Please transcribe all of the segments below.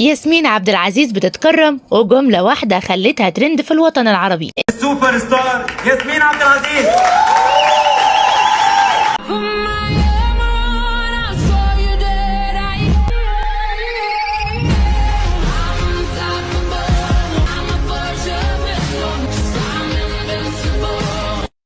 ياسمين عبد العزيز بتتكرم وجملة واحدة خلتها ترند في الوطن العربي. السوبر ستار ياسمين عبد العزيز.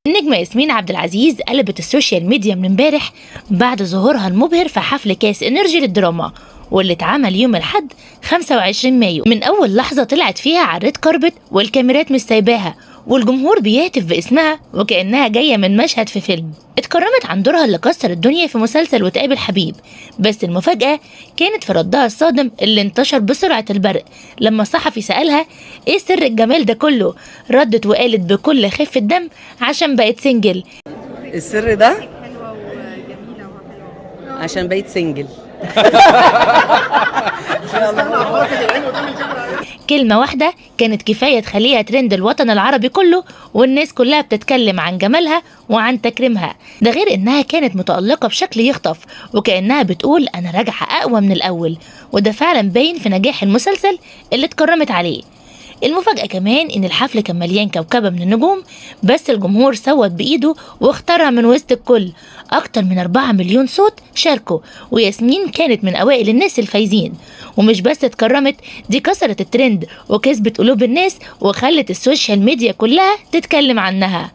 النجمة ياسمين عبد العزيز قلبت ال social media من امبارح بعد ظهورها المبهر في حفل كاس انرجي للدراما واللي اتعمل يوم الأحد 25 مايو. من أول لحظة طلعت فيها على ال red carpet والكاميرات مش سايباها والجمهور بيهتف باسمها وكأنها جاية من مشهد في فيلم. اتكرمت عن دورها اللي كسر الدنيا في مسلسل وتقابل حبيب، بس المفاجأة كانت في ردها الصادم اللي انتشر بسرعة البرق لما صحفي سألها ايه سر الجمال ده كله. ردت وقالت بكل خفة دم عشان بقت single. السر ده عشان بقيت single. كلمة واحدة كانت كفاية تخليها ترند الوطن العربي كله والناس كلها بتتكلم عن جمالها وعن تكريمها. ده غير انها كانت متألقة بشكل يخطف وكأنها بتقول انا راجعة اقوى من الاول، وده فعلا باين في نجاح المسلسل اللي اتكرمت عليه. المفاجأة كمان إن الحفل كان مليان كوكبة من النجوم، بس الجمهور صوت بإيده واختارها من وسط الكل. أكتر من 4 مليون صوت شاركوا، وياسمين كانت من أوائل الناس الفايزين. ومش بس اتكرمت، دي كسرت الترند وكسبت قلوب الناس وخلت ال social media كلها تتكلم عنها.